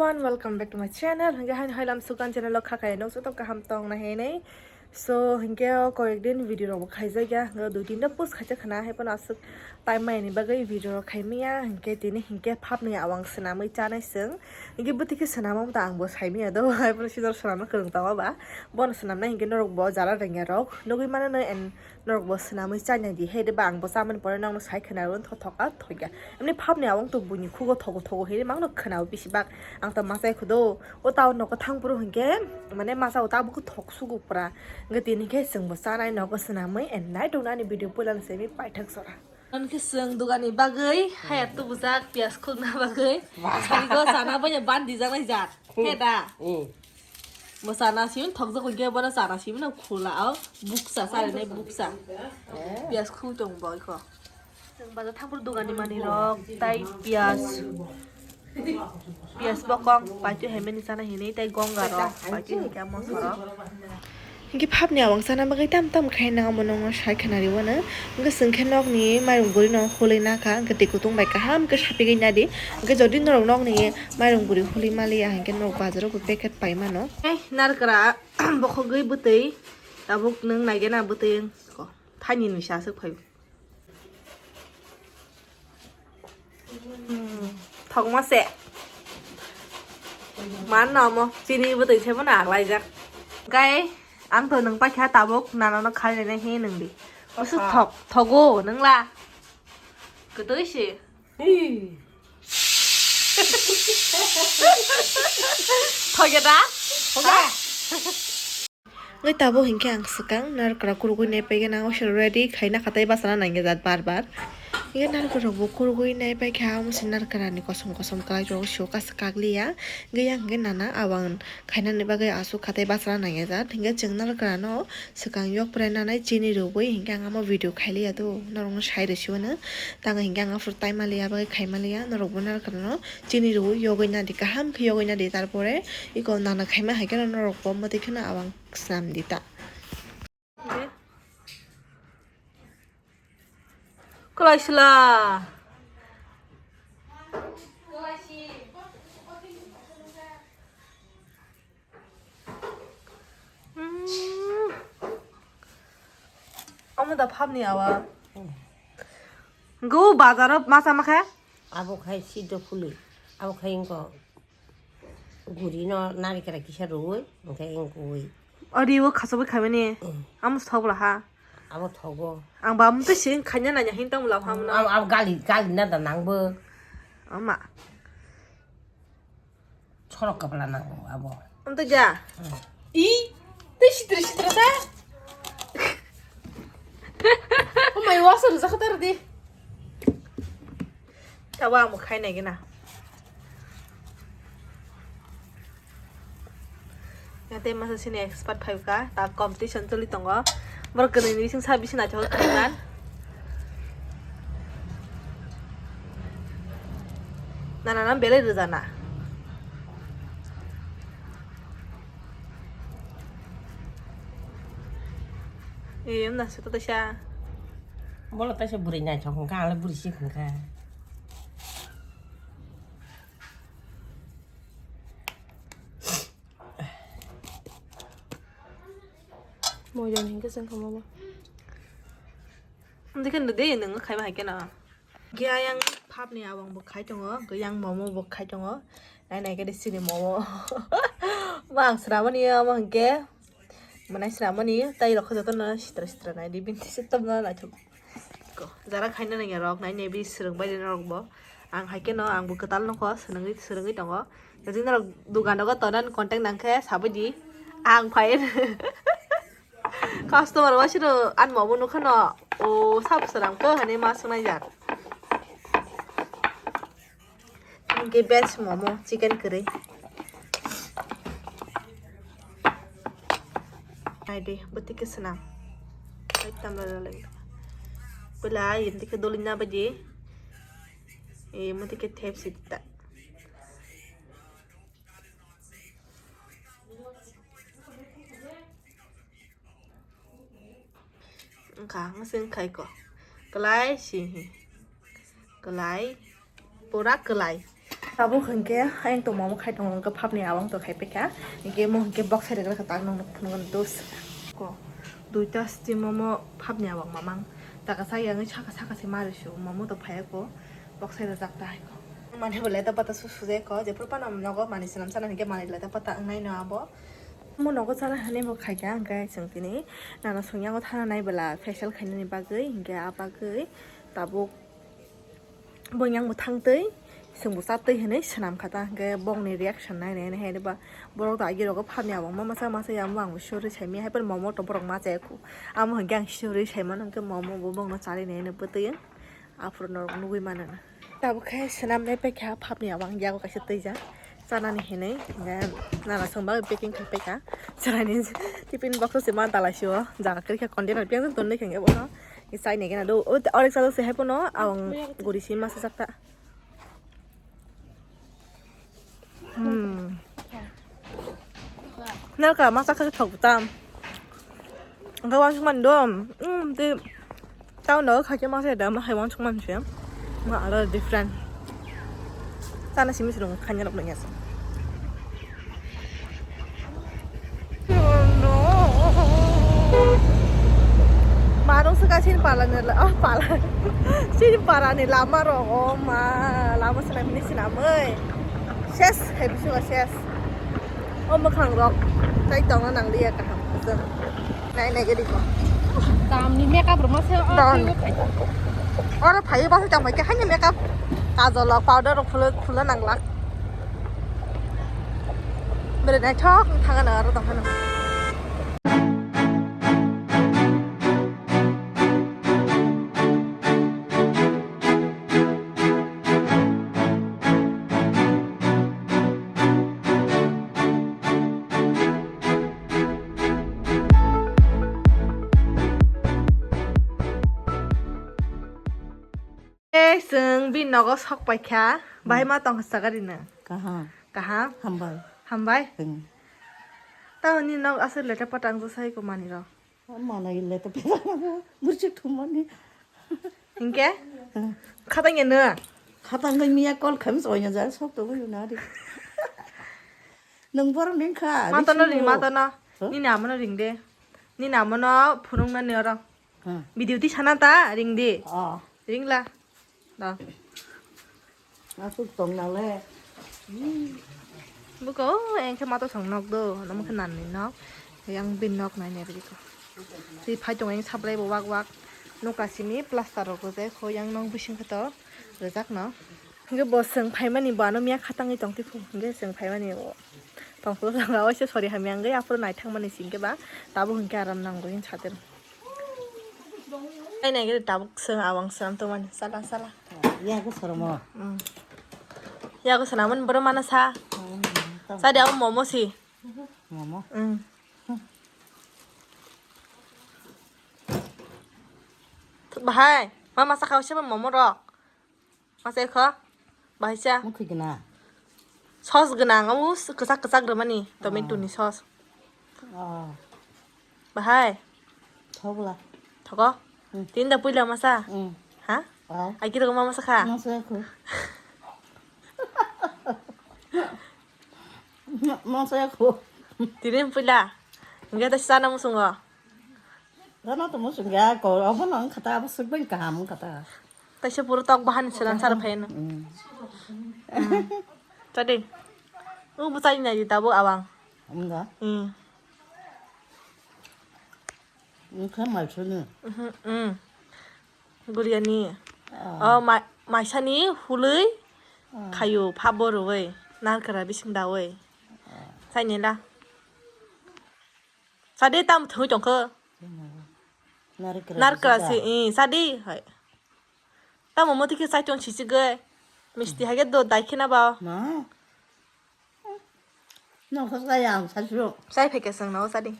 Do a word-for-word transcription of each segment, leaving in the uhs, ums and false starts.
Everyone, welcome back to my channel. Hingke hain hailam sukan channel o khakai no joto kaham tong na hinwi. So hingke o koyek din video rok bo khaijak ya, hingke dui tinta post khaijak khana, hai phano aswk time mai ni bagwi video rok khaimaya, hingke tini hingke phapni awang swnamwi chanai chwng. Hingke bwtwi khe swnamo ta ang bo saimaya do, hai phano sidor swnamna kwrwng tongma ba, bono swnamnai hingke norok bo jala rwngya rok nugwi mano no, and norok bo swnamwi chainai di, hai de ba ang bo chamani pore nokno sai khwna rw thok thok a thok ya. Emni phapni awang to buini khugo thogo thogo hinwi mangno khwnao bisi bak. Ang to machai khudo, o town nogo thang phuru hinkhe mane masa o tabuk thok sugo pura. Hinkhe tini khe chwng bo chanai nogo swnamwi and nai tongnani video puila no simi paithak sora. Hinkhe chwng dugani bagwi haya tubujak piyaj khulna bagwi. Sarigo chana banya bandi janai jak. He da? Bo chana simi thokjak hinkhe bono chana simi no khula o bukcha charinai bukcha. Piyaj khul tong bo ikho. Chwng bazar thangphuru dogani manwi rok tai piyaj, piyaj bokong paitwi hai mani chana hinwi tai gonga rok paitwi hinkhe moso rok. Hinkhe phapni awang chana bagwi tam tam khai nang amo nokno sai khwnari wano. Hinkhe chwng khe nokni mairung bwrwi no hulwi nakha, hinkhe twi kutung bai kaham khe sapigwi nadi. Hinkhe jodi norok nokni mairung bwrwi hulwi maliya hinkhe norok bazaro bo packet pai mano. Ei narikra bokhogwi bwtwi tabuk nwng naigena bwtwi wngkho. Thaini ni sa aswk phai. Hmm, thokma se. Man no mo chini bwtwi se bono aklaijak. Gai ang to nwng paikha tabuk nana no khai rene he nwng di. Usu thok thogo nwng la. Kwtwi se. Thoge da? Thoge. Ngai tabuk hinkhe ang swkang narikra kurugwi naipaigwi nang oso ready khaina khatai bachana nangya jat bar bar. Hinkhe narikra rokbo kurugwi naipaikha omo se narikra ni kosom kosom kwlai rok sio kasa kakliya. Hinkhe yang hinkhe nana awang khainani bagwi aswk khatai bachana nangya jat. Hinkhe chwng narikra no swkang yok prai nanai chini rwgwi hinkhe ang omo video khailiya do norokno sai rw siwano. Tamo hinkhe ang aphuru tai maliya bagwi khai maliya norokbo narikra no. Chini rwui yogwi nadi, kaham khe yogwi nadi, tarpore iko nana khaima hai kheno norok bo mwtwi kheno awang swnam di ta. Kwlai sla. Hmm. Omo da phapni awa. Go bazaro masa makhe. Abo khai siddo phulwi. Abo khai wngkha guri no narikra kisa rwui, hwnkhe wngkha ui. O riwo khasogwi khaimani. Hmm. Amo thok bwla ha. Abo thogo. Ang ba mutwi sing khaina nanya hin tong bwla ha mano. Abo, abo gali, gali na da nangbo. Ama. Chorok kabla nango abo. Amto ja. Hmm. I, tei sitra sitra ta. Oh my, wasa rwjak khatar di. Tawa amo khai nai gina. Yate masa sini expert phai ka, ta competition choli tongo. Borok kwnwi ni bising sa bising naithok kwnwi man. Nana nam belai rwjana. Em na sito taisa. Bolo taisa bwrwi naithok hwnkha, ang le bwrwi sik hwnkha. Moidon hinkhe chwng kha momo. Amtwi khe nw de, nwng khaima hai kheno. Khe ayang phapni awang bo khai tongo, khe yang momo bo khai tongo. Nai nai khe de chini momo. Bo ang swnamani omo hinkhe. Mwnai swnamani, tai rok khe jotono sitra sitra nai di, bini se tongna naithok. Ko, jara khaina nangya rok, nai nai bi swrwng bai rwna rok bo. Ang hai kheno, ang bo kwtal nokho, swrwngwi, swrwngwi tongo. Jadi norok dugan rogo tongnani contact nangkhe sabai di. Ang phai. Customer waisano ani momo nukha no, o sabo swnam khe hinwi ma swngnai jak. Hinkhe veg momo, chicken kwrwi. Naidi, bwtwi khe swnam. Ekdam rwlai. Puila, yimtwi khe dolina baidi. Yimtwi khe thepsi ta. Wngkha, wngse wngkha iko. Kwlai si hi. Kwlai. Pura kwlai. Tabuk hwnkhe ayang tongmamo khai tongo, hwnkhe phapni awang tong khai paikha. Hwnkhe mo hwnkhe bok sai rwgwlakha, tak nokno phunukgwno dos. Ko, duita steam momo phapni awang mamang. Taka sai yang saka saka se mari su momo to phai ko. Bok sai rwjak ta hai ko. Mani bo leta pata su sujai ko. Jephru pano nogo mani swnam sana hwnkhe mani leta pata wngnai no abo. Mo nogo chana hwnwi bo khaikha, hwnkhe chwng tini nana songyango thana nai bwla facial khainani bagwi, hwnkhe a bagwi tabuk. Bo yang bo thang twi, chwng bo cha twi hwnwi swnam kha ta, hwnkhe bongni reaction nai nai hai ba borok to agi rogo phapni awang ma masa masa ya, amo ang suri sai maya, hai phano momo to borok ma chaya khu, amo hwnkhe ang suri sai mano, hwnkhe momo bo bongno chari nai hwnwi bwtwi aphuru norok nugwi mano na. Tabuk khe swnam nai paikha phapni awang yago kaisa twijak. Chanani hinwi, hingke nana chwng bagwi packing khai paikha. Chwraini tiffin box o se ma dalai sio, jaga kwrwikhe container piyang tongwi khe bono. Chaini gana do, o, orek sajak se hai pono, ang guri se ma sajak ta. Hmm. Nalka ma sakha thok tam. Ang kha wansuk man do. Hmm, te tao no kha khe ma se da ma hai wansuk man se. Ma ala different. Sana simi sirung khanya rok nanya sa. Marung suka sin pala ni la, oh pala. Sin para ni lama rok, oh ma, lama sinam ni sinamoi. Ses, hai bisu ses. O mwkhang rok chai tongna nang liya kaham kwchwng. Nai nai gadi ko. Tamni makeup rok ma se o Don. Oro phai ba se tang phai khe haino makeup. Kajol rok powder rok phulwi phulna nang lak. Bere naithok thang ano aro tong phano. Ei, chwng bini nogo sok paikha, bahai ma tongkha sagarino. Kaham. Kaham? Hambai. Hambai? Hmm. Tamo nini nog aswk leta patang jwsai ko manwi rok. Manwi leta patang burchik thumani. Hinkhe? Hmm. Khatang ya no? Khatang bai miya call khamis oya ja sok to bai na ri. Nwng borok ning kha. Matono ring, matono. Huh? Nini amono ring de. Nini amono phunuknani oro. Hmm. Video tisana ta ring di. Oh. Ring la. Da. Aswk tong nale. Buko, oh, engkhe mato song nok do. Namo khe nanni nok. Yang bin nok nai ne biko. Si phai tong eng sablai bo wak wak. Nuka simi plaster rok je kho yang nong bising khe to. Rejak no. Hingke bo chwng phaimani bo ano miya khatangwi tongtwi phu. Hingke chwng phaimani bo. Tongphuru tongkha, oise sori hamya wngwi aphuru naithangmani singkhe ba tabuk hinkhe aram nango hin satir. Ai naigwi tabuk se awang swnam tongmani, sala, sala. Yago soromo. Mm. Yago swnamani borok mano sa. Mm, tong. Sadi abo momo si. Momo. Mm. Bahai, mama sakha se momo rok. Masa ekho? Bahai cha? Mukhui gwnang. Sos gwnang, abo s-, kwchak kwchak rwmani, tomato ni sos. Oh. Bahai? Thok bwla. Thogo? Hmm. Tinda puila masa? Hmm. Ha? Oh. Ai kiro mama sakha? Masa ekho. Masa ekho. Tini puila. Enggak ada sana musungo. Gana to muchung ya ko, obo no wngkha ta, abo swk bai kaham wngkha ta. Kaisa puro tok bahan selan sar phaino. Mm. Mm. Tadi. U bwchai nai di tabuk awang. Wngkha? Mm. Wngkha mai sunu. Mhm, mm. Guriani. Ah. Oh, mai, maisani hulwi khayu phabo rwui. Narkra bising daui. Ah. Sainela. Sadi tam thwi tongkho. Narikra Narikra se, eh, sadi hai. Tamo moti khe chai tong sisi gwe. Misti hai khe do dai khena ba. Ma. Noksa chaya ang sasu. Chai phai khe song no sadi.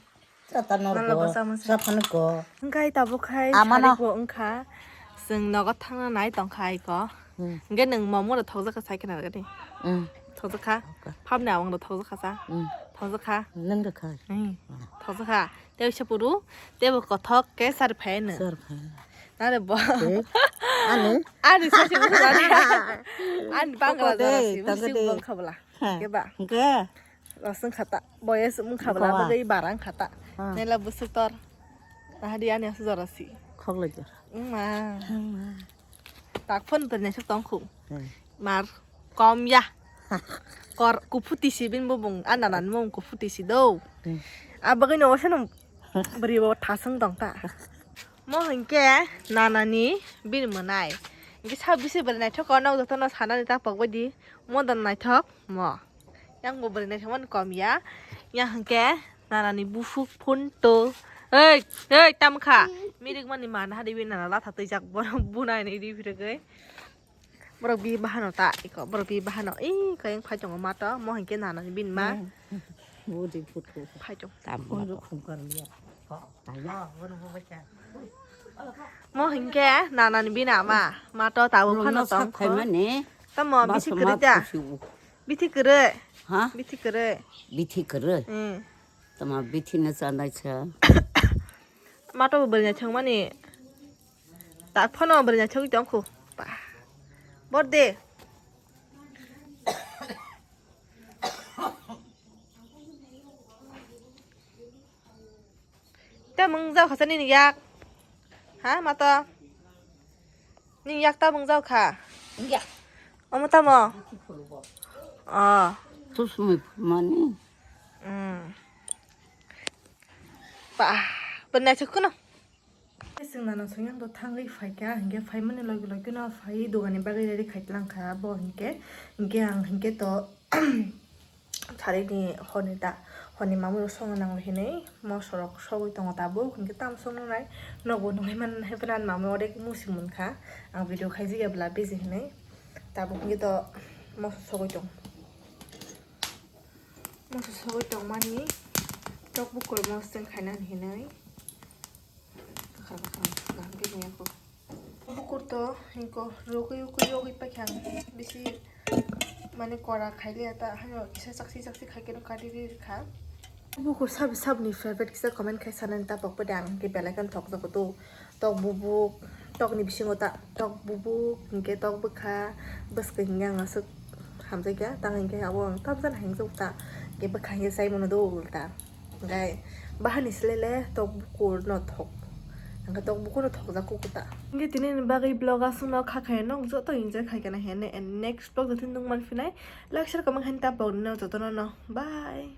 Chata nor Nang ko. Labo sama sa. Sa phanu ko. Hingkai tabuk khai Amano. Sarikbo wngkha. Chwng nogo thangna nai tongkha aiko. Hmm. Hingke nwng momo rok thokjak kha sai khna gadi. Hmm. Thokjak kha. Okay. Phapni awang rok thokjak kha sa. Hmm. Thokjak kha. Nwng rok kha. Hmm. Thokjak kha. Tei se puru, tei bo kothok ke sar phai no. Sar phai. Nare bo. Eh? Ani? Ani sasi bwswk ani. Ani bangra jora si bwswk bwng khabla. Keba. Hwnkhe? Roswng khata. Boyes wng khabla bagwi barang khata. Nela bwswk tor. Nahadi ani aswk jora si. Khok lai jora. Wngma. Tak phone to nesuk tong khu. Mar kom ya. Kor kuphuti si bin bo bung a nanan mung kuphuti si do. Abagwi no wasa no bri bo thasung tong ta. Mo hingke nanani bin mwnai. Hingke sa bisi bari naithok ko nok joto no sanani ta pok baidi. Mo don naithok mo. Yang bo bwrwi naithokmani kom ya. Yang hwnkhe nanani bufuk phone to. Ei, ei, tamkha. Mirikmani mana hadi wi nana latha twijak bono bunai ni ri phirigwi. Borok bi bahano ta iko, borok bi bahano. Ih, kayang phai tongo ma to. Mo hwnkhe nanani bin ma. Budi phutu. Phai tong. Tam. Mo hingke nanani bina ma, ma to tabuk phano tong kho. Tamo bithi kwrwi da? Bithi kwrwi? Ha? Bithi kwrwi? Bithi kwrwi? Hmm. Tamo bithi no chanai cha. Ma to bwrwi na thangmani. Tak phano bwrwi na thangwi tong kho. Borde. Tei mung jao kha nini yak. Ha, ma to? Nini yak ta mung jao kha? Yak. Omo tamo? Oh. Tusmi mani. Hmm. Bah, bwrwi naithok kheno. Chwng nana songya do thangwi phaikha, hinkhe phaimani logi logi no phai dogani bagwi ready khai tlangkha bo hinkhe, hinkhe ang hinkhe to Salini horni ta, horni mamui rok songna nango hinui moso rok sogwi tongo tabuk, hinkhe tamo songna nai nogo nugui man hai phano ani mamui orek musi munkha, ang video khaijak ya bwla busy hinui tabuk hinkhe to moso sogwi tong, moso sogwi tongmani tok bukur moso chwng khaina hinui. Bukur to hinko rogwi ugwi yogwi paikha ang bisi mane kora khailiya ta haino kisa chaksi chaksi khaikhe no kari ri rikha. Bukur sab sabni favorite kisa comment khai sanani ta pokpede ang ke belai kheno thok jago to tok bubuk tokni bisingo ta tok bubuk hinkhe tok bwkha bwskang hinkhe ang aswk hamjakya tang hinkhe abo ang tamjani hingjak ta hinkhe bwkha hinkhe chaimano do ulta. Gai bahani selele tok bukur no thok. Angka tok bukur no thok jak kukuta. Angke tini ni bagwi vlog aswk no kha khayo nok joto enjoy khai kana hene and next vlog joto nung man phinai. Like share comment khain ta pok no joto no no. Bye.